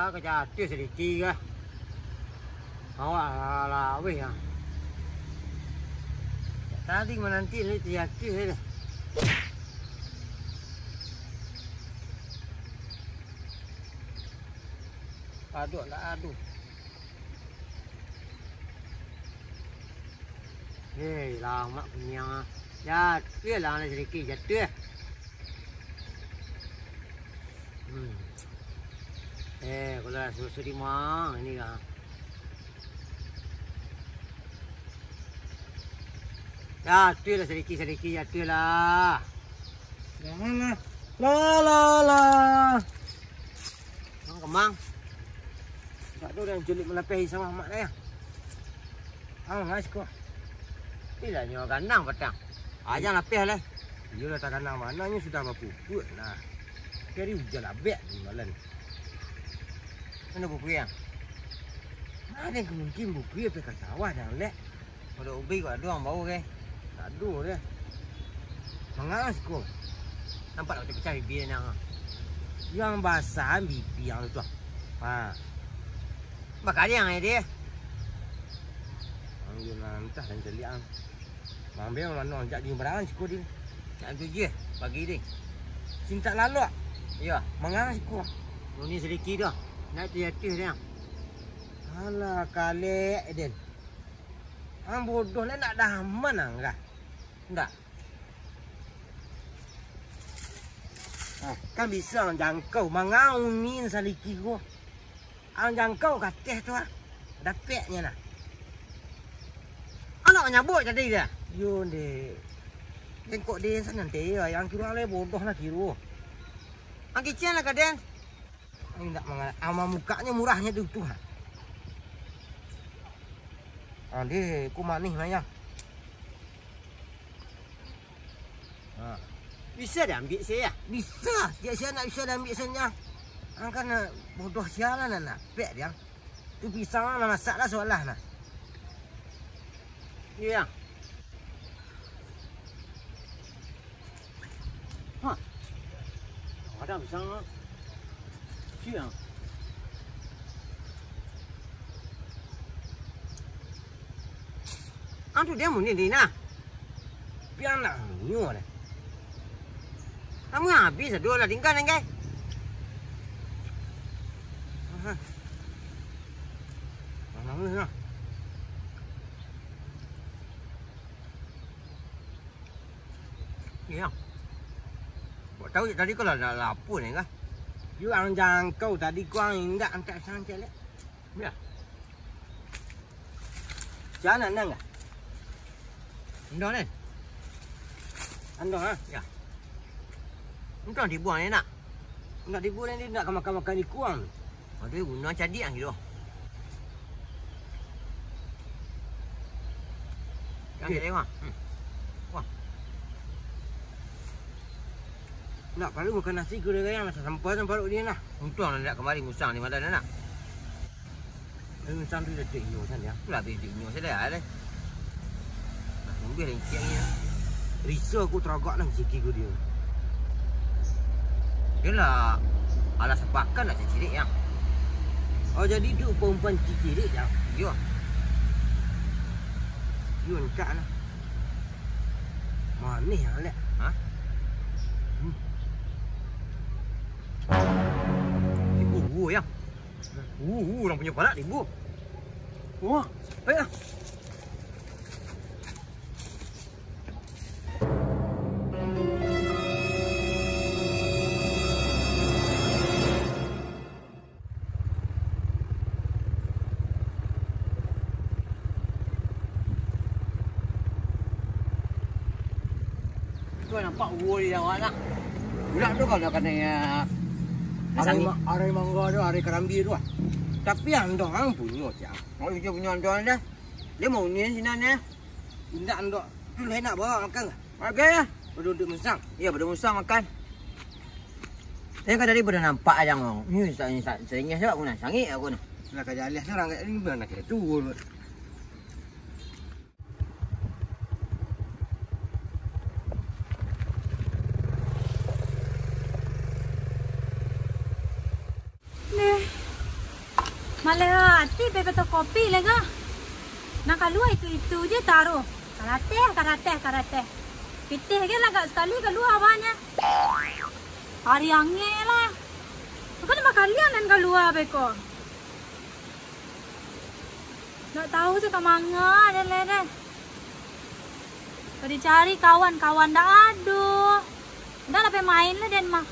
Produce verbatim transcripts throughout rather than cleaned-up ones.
Ka jatuah sadikit ka. Awak lah laweh ah. Tadi mananti ni jatuah dah. Aduh, ndak aduh. Hei, lamak kuniang ah. Jatuah lah, alah sadikit jatuah. Hmm. Eh, kalau lah susu di mang ini lah. Jatuah lah sadikit-sadikit, jatuah lah. Janganlah. La, la, la. Mang kemang. Tak ada urang culik malapeh sawah mak dah. Ah, ngas ko. Ilanyo ganang patang. Aja lapeh lah. Iyo lah, taganang mananyo sudah bapupuak nah. Tapi ari ujan labek di malam. Mana bukui yang? Ada yang mungkin bukui apa ka sawah dah lek. Kalau ubi kok ado ang bau ke? Tak ado deh. Mangas ko. Nampak lah pecah-pecah bibia nang. Yang basah bibia ang tu. Ha. Bakaliang ai dia. Ang yo nan antah dan caliak ang. Mambel manong jak di umbarangan siko dia. Nak tujuah pagi ni. Cinta lalok. Iyo. Mangas ko. Nuni sadikit dah. Nak tiatih dia. Alah, kalek den. Ang bodoh nak, nak daman ang kah? Ndak. Ah, kan bisa ang jangkau, mangaunin saliki ko. Ang jangkau ka ateh tu ah. Dapeknyo nah. Anak manyabuik tadi dah. Yo, ndeh. Bengkok den sanan teh, yang kiro alai bodoh lah kiro. Ang kicen lah ka den. Indak manga-, ama mukaknyo murahnyo tu, tu ha. Ah, deh, ku manih mah, ya. Ha. Bisa diambiak sia, ya? Bisa. Diak sia nak bisa diambiak sia, ya. Ang kan, eh, bodoh sia lah, nak, nak pek dia. Tu pisang lah, masak lah, solah nah. Iyo, Yang. Ha. Ada pisang. Siang. Ang tu dia muni di nah. Pian nak nyo deh. Kamu habis aduh lah tinggal nenggai. Aha. Mana ni lah. Iyo. Kok tahu tadi ko lah, lah lapun ni kah? Yo ang jangkau tadi ko ang indak antak sang cek lek. Yo. Sia nan nang kah? Ando ni. Ando ha? Yo. Untuang dibuang ni nak. Nak dibuang ni nak ka makan-makan ikuang. Aduh, guna cadiak ang kiro. Yang Okey. Dia wah. Hmm. Wah. Nak palu makan nasi kuda gayang lah sasampai sampai dia nah. Untuang lah nak kamari musang di madan nak. Tapi musang tu dah tak inyo san dia. Lah bibik inyo saja lah. Nah, ambil lah inciannya. Riso aku teragak lah siki ku dia. Yolah, alah sapakan nak cicirik, Yang. Oh, jadi tu umpan-umpan cicirik, Yang? Iyo. Yo, encak lah. Manih, Yang, lek. Ha? Hmm. Ibu, yang. Uh, uh, urang punyo palak tibo. Wah, eh. Tu nampak uwo di awak nak. Budak tu kalau kena, ya, arai, ma-, arai mangga tu, arai karambia tu ah. Tapi andong ang punyo sia. Oh, iyo punyo andong dah. Dia mau unian sinan ya. Indak andong. Tu lah nak bawa makan lah. Makan lah. Pada duduk musang. Iya, pada musang makan. Saya kan tadi pada nampak aja ngong. Ni sa-, sa-, sengeh sebab aku nak sangik aku nak. Lah kerja alias orang kat ni mana kerja tu. Neh, Alah, ati be fotokopi lah ga. Nan kalua itu-itu je taruh. Karateh, karateh, karateh. Pitih ge lagak sakali kalua banyak. Ari angek lah. Bukan lima kali nan kalua beko. Ndak tahu se ka manga den lai deh. Ka dicari kawan, kawan ndak ado. Ndak lah, pai main lah den mah.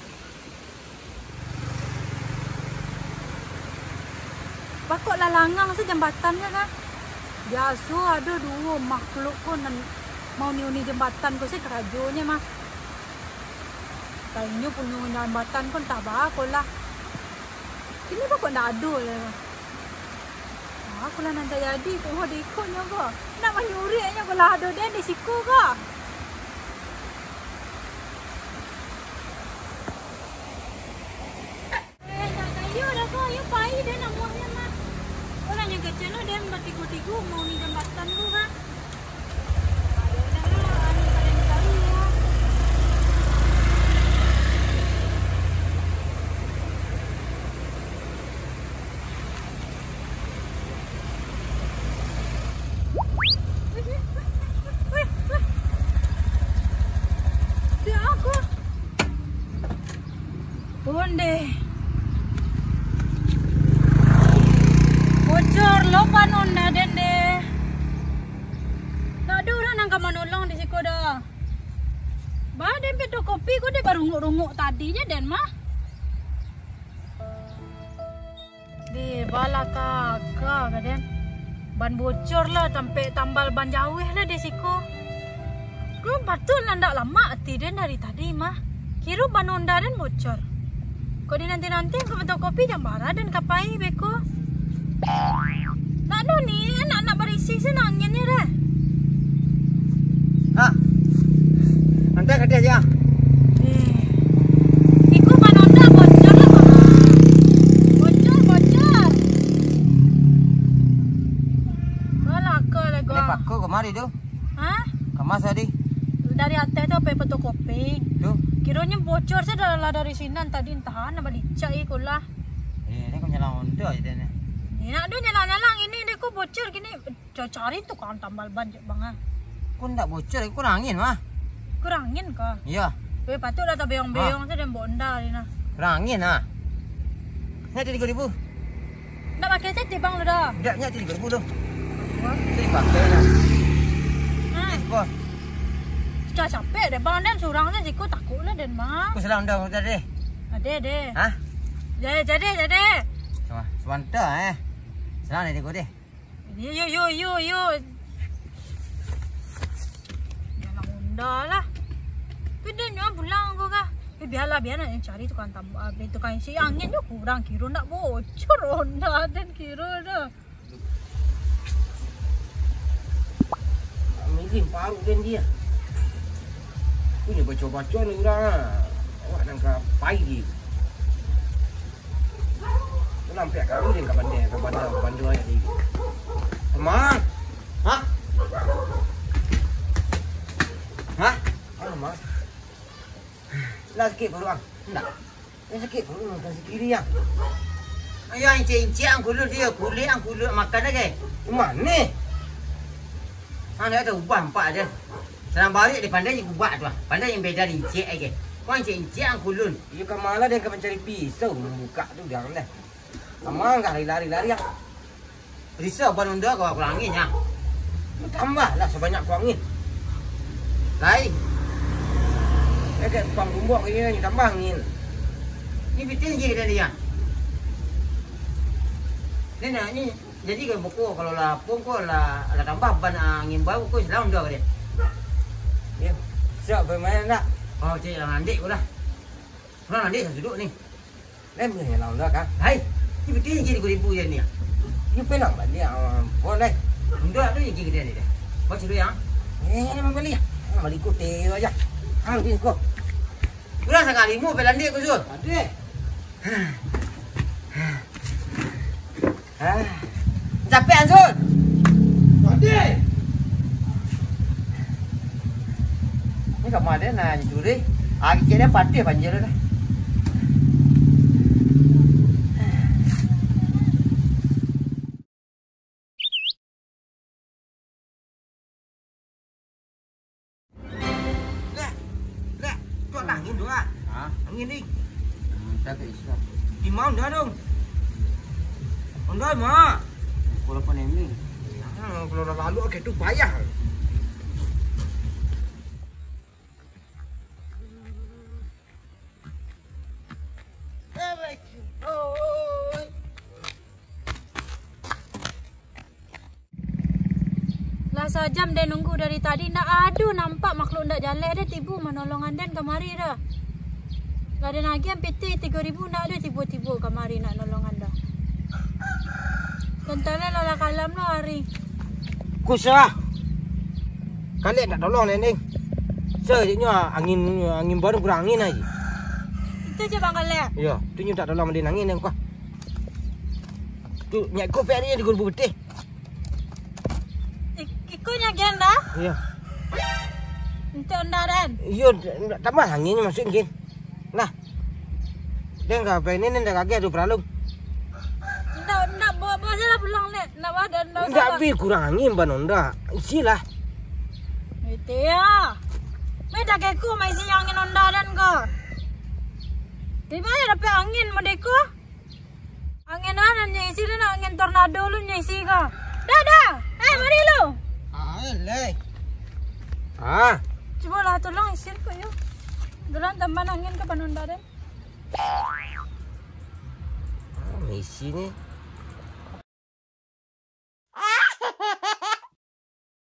Bakok lah langang se jambatan ka, ka. Biaso ado duo makhluk ko nan mauni-uni jambatan ko se karajonyo mah. Lah inyo punyo jambatan ko antah baa ko lah. Kini bakok ndak ado lai. Aku lah nan tajadi ko, dek iko nyo ko. Nak manyuruaknyo ko lah ado den di siko ko. Eh, nak kayo dah ko, yo pai den namuahnyo mah. Urang nan kecek no den batigo-tigo mauni jambatan tu kan. Onde. Bocor lo ban onda den deh. Ndak ado urang nan ka manolong di siko doh. Ba den fotokopi ko dek barungok-rungok tadi je den mah. Deh, balakaka ka den. Ban bocor lah, tampek tambal ban jauah lah di siko. Ko patuik lah ndak lamak ati den dari tadi mah. Kiro ban onda den bocor. Kok dinanti-nanti ka fotokopi jam bara den ka pai beko. Ndak ado ni, anak-anak barisi se nangin ni deh. Ha. Nanti ka dia aja. Eh. Iko ban onda bocor lah, Bang. Bocor, bocor. Balaka lah, Ini gua. Pako kemari tu. Hah? Kemas tadi. Dari atas tu sampai fotokopi. Tu. Kironyo bocor sudah lah dari sinan tadi, entah na balicak iko lah. Eh, ni kau nyalang onda je ni. Ni nak tu nyalang-nyalang ini deh, ko bocor gini. Ca-, cari tukang tambal ban cek bang ah. Ko ndak bocor, kurang angin mah. Kurang angin kah? Iya. Eh, patut lah tabeong-beong tu dan bonda ni nah. Kurang angin ah. Ni ada tiga ribu. Ndak pakai cek bang tu dah. Ndak, ni ada tiga ribu tu. Wah. Saya pakai lah. Nah. Tiga. Sudah capek deh bang, dan surang tu siku takut lah dan mah. Aku salah onda tadi. Ada deh. Hah? Jadi, jadi, jadi. Sama, sebentar eh. Salah ni tiga deh. Yo, yo, yo, yo, yo. Jangan onda lah. Tu dia nyo pulang ko kah? Eh, biarlah, biarlah yang cari tukang tambal, tukang isi angin nyo kurang kiro nak bocor onda dan kiro dah. Milim paruik den dia. Punyo baco-baco ni urang ah. Awak nan ka pai. Nampak kami den ka bandai, ka bandai, ka bandai ayat ni. Amang. Hah? Hah? Amang. Lah sakik paruik ang. Ndak. Yang sakik paruik nonton si kiri yang. Ayo incik-incik ang kulut dia, kulik ang kulut makan lagi. Manih. Ang dah taubah empat je. Salang barik dia pandai je gubak tu ah. Pandai yang beda incik lagi. Kau incik-incik ang kulun. Iyo ka malah dia ka mancari pisau membuka tu jangan dah. Amang kah lari-lari-lari ah. Risau ban onda kau kurang angin, ha. Tambahlah sabanyak tu angin. Lai. Agak tukang gumbok ini, tambah angin. Ni pitih je kita ni, ha. Ni nak, ni jadi kalau buku, kalau lah pun kau lah, lah tambah ban angin baru kau selang onda kau dia. Ya, siap bermain nak. Oh, cik, yang andik kau dah. Kurang andik satu duduk ni. Lai, mungkin nyalang onda kah? Hai, ni pitih je tiga ribu je ni. Iyo, pulang baliak, ah, pun, lai. Onda tu je kiri ni dah. Baca dulu, ya. Eh, jangan baliak. Ah, baliak ko teh aja. Ah, di ko. Kurang sakali mu pelandik ku, Zul. Aduh. Hah? Capek, Ansut? Patih! Ni kama dia nak curi? Ah, kecek dia patih banjir tu dah. Angin tu ah. Ha? Angin ni. Hmm, tak ada isu. Di mana dah tu? Onda mah. Kalau panen ni. Ah, kalau dah lalu, okey, tu payah. Lah sajam den nunggu dari tadi, ndak ado nampak makhluk ndak jaleh deh tibo manolongan den kamari dah. Lah den agiah pitih tigo ribu, ndak ado tibo-tibo kamari nak nolongan dah. Gantale lah, lah kalam lah hari. Kusah. Kalek ndak tolong den, deh. Sajiknyo angin, angin baru kurang angin lagi. Itu je Bang Kalek. Iyo, tu nyo tak tolong den angin den kah. Tu nyak ko pek ni di guru betih. Ik-, iko nyo gen dah? Iyo. Untuk onda den? Iyo, tambah angin masuk gen. Nah. Den ka apa ini, ni ndak kaget tu paralung. Ndak, ndak, bawa, bawa salah pulang, Nek. Ndak ada, ndak usah, Pak. Ndak bi kurang angin ban onda. Isilah. Itu ya. Beda ke ku maisi angin onda den ko. Di mana dapat angin model ko? Angin anan nyo isi lu, nak angin tornado lu nyo isi ka. Dah, dah. Eh, mari lu. Ah, leh. Ah. Cubolah tolong isi ko yo. Dulan tambah angin ka panunda den. Ah, isi ni.